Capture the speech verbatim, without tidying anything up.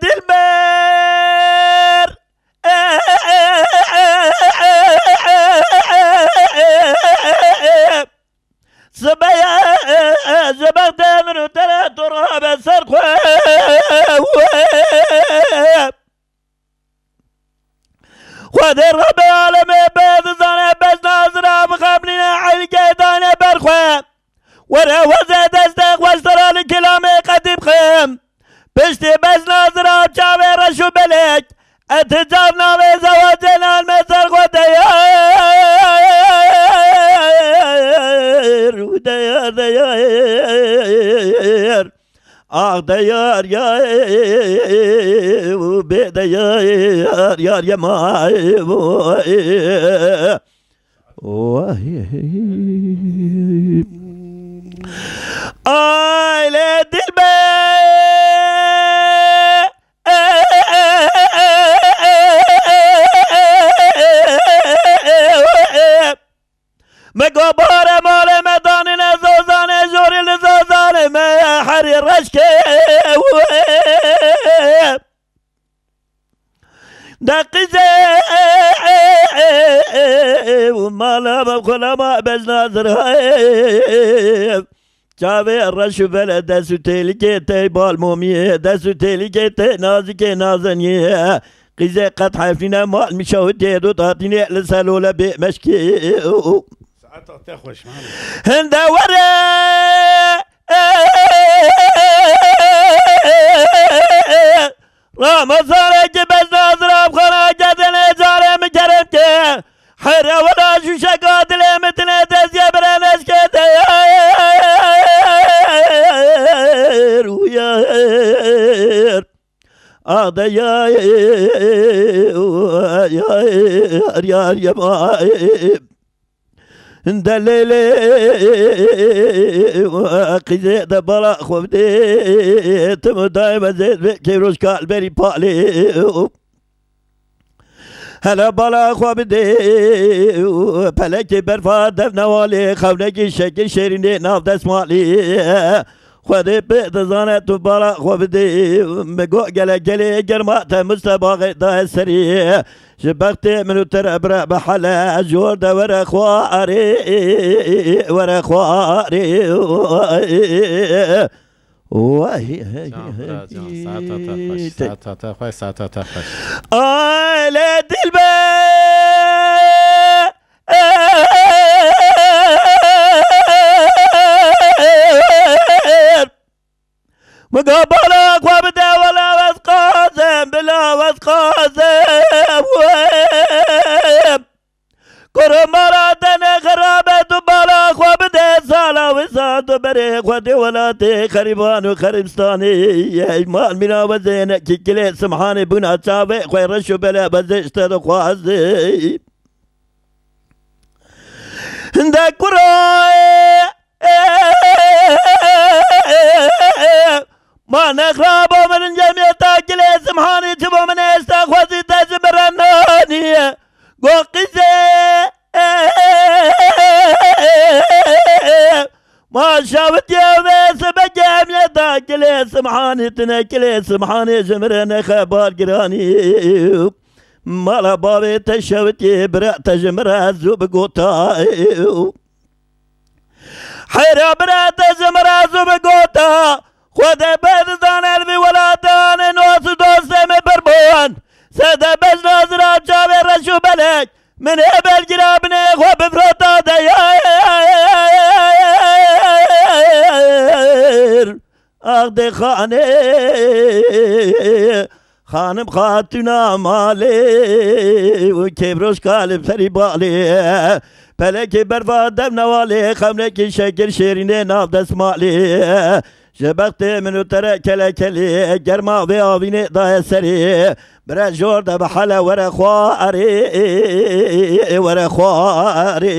Dilber. Sibeya ji bextê min û te re tu rabe ser xwe. Xwedê Rebê alemê pê dizane, bezna zira bixemlîne, eylîkê dane ber xwe. Were weze destê xwe ji te re li kilamê qedî bixim. Piştî bezna zira çavê reş û belek, eticar navê zewacê nan me ser xwe deyar. Deyar, deyar. Ax deyar ya, bê deyar, yar yema. Ay lê dilber. Me go bare malê me danine zozanê, jorî li zozanê me herî reşkê. De qîzê mala me xulama bezna zirayê. Çavê reş û bele dest û têlikê tey balmomiyê, dest û têlikê tey nazikê nazeniyê. Qîzê qet hefnîne mal mişawitê do tatînê li ser lole bê meşkê. Saeta te xweş, malê. Hinde were. Ramazanekî bezna zirab xana kedene carê min kerem ke. Here wela şûşeka dilê min tine dezye bire neşke deyar. Uyar. Ah deyar. Yar yar yemay. Delêlê qîzê de bala xwe bidê. Tim û dayê me zêd vê kêroş kalberî palê. Hele bala xwe bidê. Pelekê berfa dev newalê, xewnekî şekil şêrînê nav destmalê. Xwedê pê dizane tu bala xwe bidê. Min got gelek gelê germa te Mustebaxê daye serî. Ji bextê min û te re bire bi hele, ji hor de were xwarê, were xwarê. Vay. Can bira can, saeta te xweş, saeta te xweş, saeta te xweş. Ay lê dilber. Min got bala xwe bide, wela ez qazim, bila ez qazim. Kuro mala te ne xirabe, tu bala xwe bide, sala wisa tu berê xwe dê welatê xerîban û xerîbistanê. Ey mal mîna wezê nekî kilê simhanê bûna çavê xwe reş û bele wezê ji te dixwazê. Hinde kuro. Ma nexrabo min cemiyeta gilê simhanî çi bo min êste xwezî te ji min re nanî. Go qîzê. Ma şewitiye wê sibe cemiyeta gilê simhanî tine gilê simhanî ji min re ne xebar giranî. Mala bavê te şewitiyê bira te ji min re zû bigota. Heyra bira te ji min re zû bigota. Xwedê bê dizane li vî welatê anê nos û dostê min pir bûn. Sede bejna zira çavê reş û belek. Min ê belgira binê xwe bifrota deyar. Ax dê xanê, xanim xatûna malê û kêvroşka li serî balê. Pelekê berfa dev newalê, xemlekî şekir şêrînê nav destmalê. Ji bextê min û te re kelekelê, germa vê avînê daye serê. Bire jor de bi hele were xwarê, were xwarê.